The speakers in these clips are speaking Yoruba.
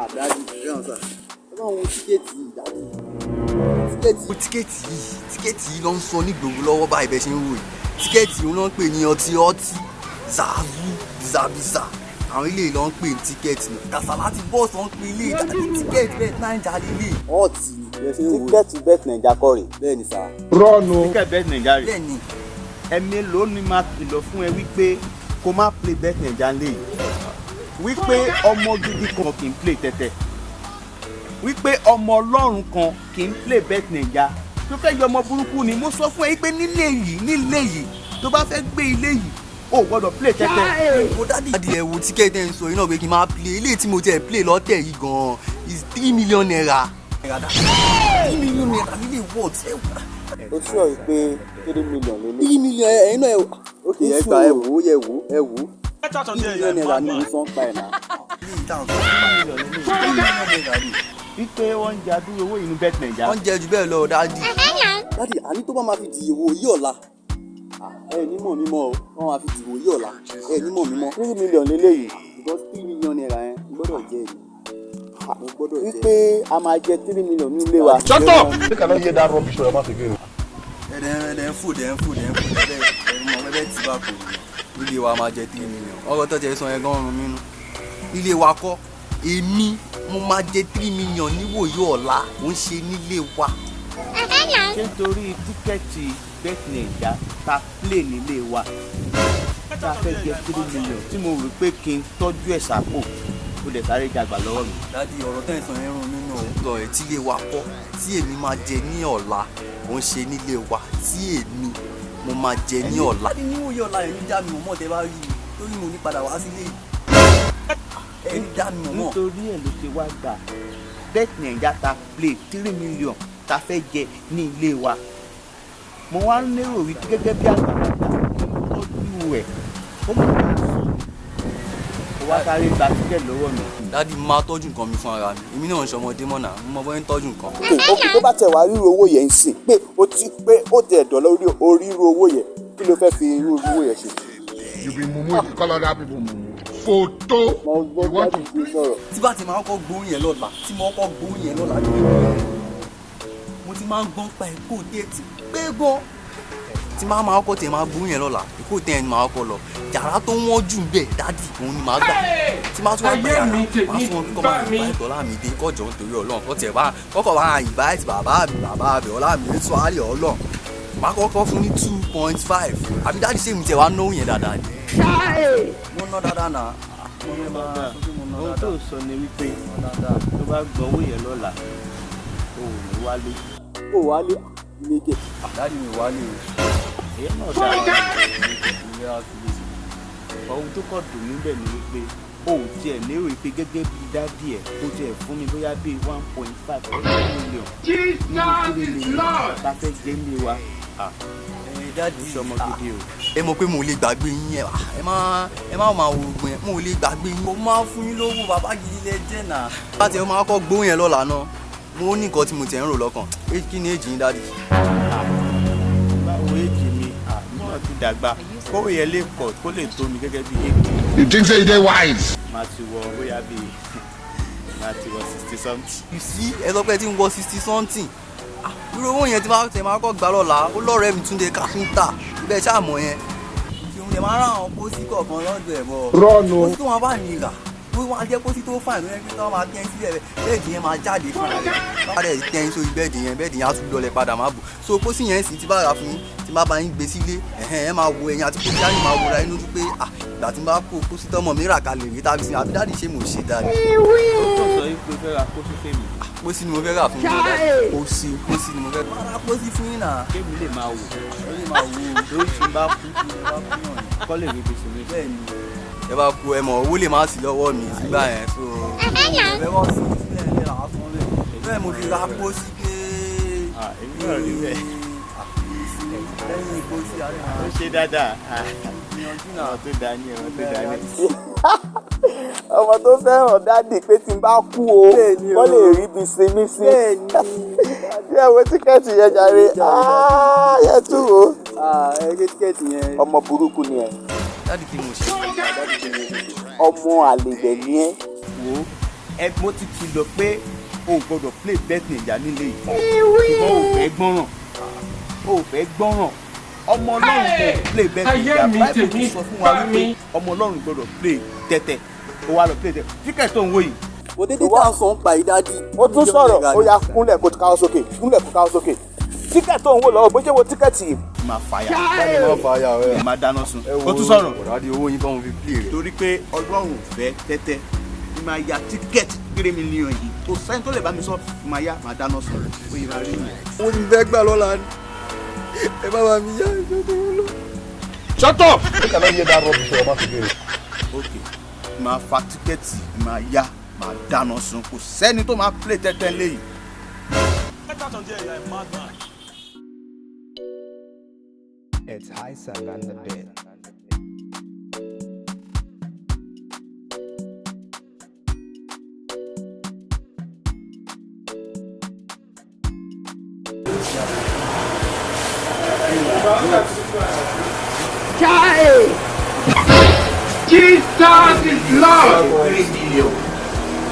Daddy, ẹ bá wọn ticket yìí, daddy. Ticket. Ticket yìí, ticket yìí ló ń sọ ní gbogbo lọ́wọ́ báyìí bẹ́ẹ̀ ṣe ń wò yìí. Ticket òun ló ń pè ní ọtí ọtí, zazu, bizabiza. Àwọn ilé ló ń pè ní ticket náà. Kàsálà ti bọ́ọ̀sì ló ń pè ilé, daddy, ticket Bet Naija lílé. Ọtí bẹ́ẹ̀ ṣe ń wò yìí. Ticket Bet Naija kọ́ rè? Bẹ́ẹ̀ ni sir. Ticket Bet Naija rè? Bẹ́ẹ̀ ni. Ẹ̀mí ló ní máa kìlọ̀ fún ẹ wípé kó má play Bet Naija lé yìí, wípé ọmọ gidi kan kì í play tẹ́tẹ́, wípé ọmọ ọlọ́run kan kì í play Bet Naija. Tó fẹ́ yọ ọmọ burúkú ni. Mo sọ fún ẹ wípé nílé yìí, nílé yìí, tó bá fẹ́ gbé ilé yìí, o ò gbọ́dọ̀ play tẹ́tẹ́. Mo daddy. Daddy, ẹ wo ticket ẹ̀ ń sọ yìí náà pé kí n máa play. Ilé tí mo tiẹ̀ play lọ́tẹ̀ yìí gan-an is ₦3 million. ₦3 million nílé what? O sọ yìí pé 3 million lélẹ̀? 3 million, ẹ̀yin náà ẹ wò. Ok, ẹ gbà, ẹ wò ó, ẹ wò ó, ẹ wò ó. ₦3 million ni mo sọ ń pa ẹ̀ náà. Ilé ìtàn sọ ₦3 million ni. Wípé wọ́n ń jẹ adúrú owó inú Bet Naija. Wọ́n jẹ jù bẹ́ẹ̀ lọ, daddy. Daddy, àní tó bá máa fi di ìwò yí ọ̀la, ẹ ní mọ̀ mímọ́ o. Wọ́n máa fi di ìwò yí ọ̀la, ẹ ní mọ̀ mímọ́. 3 million lélẹ́yìí? Because ₦3 million yẹn gbọ́dọ̀ jẹ́ ni, mo gbọ́dọ̀ jẹ́. Wípé a máa jẹ 3 million ní ilé wa? Shut up! Make I no hear that rubbish for your mouth again. Ẹ̀dẹ̀ ẹ̀dẹ̀ ń fò dẹ̀ ń fò dẹ̀ ń fò dẹ̀ ẹ̀rù mọ̀ ẹ̀bẹ̀ tí bá kò ní ilé wa máa jẹ 3 million. Ọ̀rọ̀ tó jẹ́ sọ yẹn gan run mí nú. Ilé wa kọ́, èmi mo máa jẹ 3 million níwòyí ọ̀la, ó ń ṣe nílé wa. Ṣé nítorí ticket Bet Naija ta play nílé wa tá a fẹ́ jẹ 3 million tí mo rò pé kí n tọ́jú ẹ̀ sápò, ó lè sáré jàgbà lọ́wọ́ mi? Daddy, ọ̀rọ̀ tẹ́ ẹ̀ sọ yẹn run mí nú. Òótọ́ ẹ̀ tí ilé wa kọ́, tí èmi máa jẹ ní ọ̀la, ó ń ṣe nílé wa, tí èmi mo máa jẹ ní ọ̀la. Daddy, níwòyí ọ̀la, ẹ̀ ní dá mi mọ̀ mọ́ tẹ́ bá rí i, torí mo ní padà wá sílé yìí, ẹ̀ ní dá mi mọ̀ mọ́. Nítorí ẹ̀ ló ṣe wá gbà Bet Naija ta play 3 million ta fẹ́ jẹ ní ilé wa. Mo wá ń lérò wípé gẹ́gẹ́ bí àgbàlagbà kí n tọ́jú ẹ̀ ó mọ̀ bá a sùn, ó wá sáré gba ticket lọ́wọ́ mi. Daddy, máa tọ́jú nǹkan mi fún ara mi. Èmi náà ń ṣọmọdé mọ́ náà, mo mọ bọ́ ń tọ́jú nǹkan. Ok, tó bá tẹ̀ wá ríru owó yẹn ń sìn, pé ó ti pé ó tẹ̀ dọ̀ lórí oríru owó yẹn, kí ló fẹ́ fi irú owó yẹn ṣe? You be mumu if you call other people mumu. Photo. Mo gbọ́. You want Daddy to ti sọ̀rọ̀. Tí bá ti máa kọ́ gbóhùn yẹn lọ́la, tí mo kọ́ gbóhùn yẹn lọ́la, mo ti máa ń gbọ́n pa Èkó tẹ́ ti pé gan, tí máa máa kọ́ tiẹ̀ máa gbóhùn yẹn lọ́la, Èkó tẹ́ ẹ̀ ni máa kọ́ lọ. Yàrá tó wọ́n jù bẹ́ẹ̀, daddy, òun ni màá gbà. Tí máa tún wá gbà yàrá, máa fún wọn kíkọ́ máa invite Ọlámídé kọjọ nítorí Ọlọ́run kọ́ tiẹ̀ bá kọ́kọ́ máa invite bàbá mi, bàbá mi Ọlámídé tún àlè Ọlọ́run. Máa kọ́kọ́ fún ní 2.5. Àbí daddy, ṣé mi tiẹ̀ wá náwó yẹn dáadáa ni? Mo ná dáadáa náà. Ohun tó sọ ni wípé tó bá gbọ́ owó yẹn lọ́la, o ò ní wálé. Kó wálé ilé kẹ̀. Daddy, mi wálé o. Èyí náà dáa. Ilé á fi lè ṣe. Ohun tó kọ̀ dùn mí bẹ̀ ni wípé o ò tiẹ̀ lérò pé gẹ́gẹ́ bí daddy ẹ̀ kó tiẹ̀ fún mi bóyá bíi 1.5 or 2 million nínú 3 million ta fẹ́ jẹ́ nílé wa. Ẹ daddy, Ṣọmọ gidi o. Ẹ mọ̀ pé mo lè gbàgbé yín. Ẹ má máa wo ogun ẹ, mo lè gbàgbé yín. Mo máa fún yín lówó, bàbá gidi lẹ jẹ́ náà. Láti ẹ máa kọ́ gbóhùn yẹn lọ́la náà, mo ní nǹkan tí mo tiẹ̀ ń rò lọ́kàn. Kí ni èjì yín, daddy? Báwo èjì mi? Mi náà ti dàgbà, kówó yẹn lè pọ̀ kó lè tó mi gẹ́gẹ́ bí èjì. You think say you dey wise? Máa ti wọ bóyá bíi máa ti wọ 60 something. You see, ẹ sọ pé ẹ ti ń wọ 60 something. Irú owó yẹn tí máa tẹ̀ máa kọ́ gbà lọ́la, ó lọ́rẹ̀ẹ́ mi Túndé káfíńtà ibẹ̀ ṣáà mọ̀ yẹn tí òun yẹn máa rà àwọn pósí kọ̀ọ̀kan lọ́dọ̀ ẹ̀ bọ̀. Run o. Pósí tó wọn bá mi rà, ó wọ́n á jẹ́ pósí tó fine lóyún pé tí wọ́n máa tẹ́ sílẹ̀, bed yẹn máa jáde fúnra rẹ̀. Bá dẹ̀ tẹ́ sórí bed yẹn, bed yẹn á tún lọlẹ̀ padà máa bò. So pósí yẹn sì ti bá rà fún yín, tí bá bá yín gbé sílé, ẹ̀hẹ́n, ẹ máa wo ẹ̀yìn àti pósí á yín máa wòra inú pé ah, ìgbà tí n bá kó pósí tọmọ mi rà kalẹ̀ rí tàbí sí. Àbí daddy, ṣé mo ṣe, daddy? Ó tó sọ yìí pé fẹ́ ra pósí fèmí? Pósí ni mo fẹ́ rà fún yín, daddy. Pósí? Pósí ni mo fẹ́ rà, pósí fún yín náà. Kémi lè máa wò. Ó lè máa wo. Lórí tí n bá kú, kọ́ lè rí ibi sinmi. Bẹ́ẹ̀ ni, ẹ bá kú, ẹ mọ̀ owó lè má sí lọ́wọ́ mi sígbà yẹn, so ẹ wọ́n sí sílẹ̀ ní làásán bẹ́ẹ̀. Bẹ́ẹ̀ mo fi ra pósí pé. Ah, èmi náà rí bẹ́ẹ̀. Lẹ́yìn pósí àárẹ̀ Ó ṣe dáadáa. Gbìyànjú náà. Ọmọ tó dání, ọmọ tó dání. Ọmọ tó fẹ́ràn daddy pé tí n bá kú o, Bẹ́ẹ̀ni o. wọ́n lè rí ibi sinmi sí. Bẹ́ẹ̀ni. Yẹ wo ticket yẹn jàre. Ah, yẹ tún wo. Ẹ gé ticket yẹn. Ọmọ burúkú ni ẹ. Daddy, kí mo ṣe? Ọmọ àlè dẹ̀ ni ẹ. Wo Ẹ mo ti kìlọ̀ pé o ò gbọ́dọ̀ play bet Naija nílé yìí, ṣùgbọ́n o ò fẹ́ gbọ́ràn, o ò fẹ́ gbọ́ràn. Ọmọ Ọlọ́run kò play bet Ayé Naija. mi, Bible ti tèmi sọ fún wa bá wípé mi. ọmọ Ọlọ́run gbọ́dọ̀ play tẹ́tẹ́. O wá lọ play tẹ́tẹ́. Ticket tó ń wò yìí, Kò dédé tá à ń sọ ń pa ìdádì. Ó tún sọ̀rọ̀. Ó yá, kúnlẹ̀ kó káwọ́ sókè, kúnlẹ̀ kó káwọ́ sókè. Ticket tó ń wò lọ́wọ́, bó ṣe wo ticket yìí, máa fàyà. Má fàyà rẹ̀. Máa dáná sun. O tún sọ̀rọ̀. Daddy, owó yín kọ́ mo fi play rẹ̀. Torí pé Ọlọ́run ò fẹ́ tẹ́tẹ́, ní máa ya ticket 3 million yìí, kò sẹ́ni tó lè bá mi sọ. Máa ya, máa dáná sun, ó yẹ máa rí nìyẹn. Mo ti fẹ́ gbà lọ́la ni. Ẹ bá bá mi yá ìjọ tó ń lọ. Shut up! You cannot hear that rubbish your mouth again. Ok, máa fa ticket, máa ya, máa dáná sun. Kò sẹ́ni tó máa play tẹ́tẹ́ léyìí. Get out of there, you're a madman. It's Isaac on the beat. Jesus is Lord. 3 million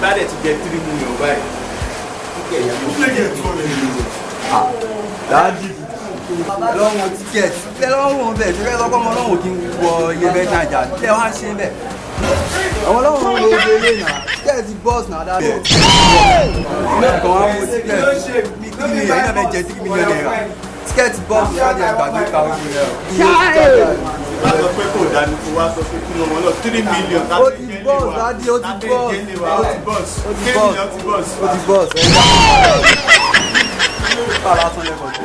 bá dẹ̀ ti jẹ 3 million báyìí, ticket yìí. Daddy, lọ́wọ́ ticket tẹ lọ́wọ́ bẹ́ẹ̀ tẹ fẹ́ lọ́kọ́ ọmọ ọlọ́wọ́ kí n wọ iye bẹ́ẹ̀ náà jà tẹ wá ṣe bẹ́ẹ̀. Àwọn ọlọ́wọ́ ń lo obìnrin náà, ticket bọ́ọ̀sì náà dábẹ́. Kàn wá wo ticket 3 million yìí náà fẹ́ jẹ ₦3 million. Ticket bọ́ọ̀sì dáadé, ẹgbàgbé kàwé rẹ̀ o. Bá sọ pé kò dání, kó wá sọ pé kí ló wọn lọ 3 million. Ó ti bọ́ọ̀sì, daddy, ó ti bọ́ọ̀sì. Ó ti bọ́ọ̀sì. Ó ti 3 million ti bọ́ọ̀sì. Ó ti bọ́ọ̀sì. Bá a lásán lẹ́kọ̀ọ́.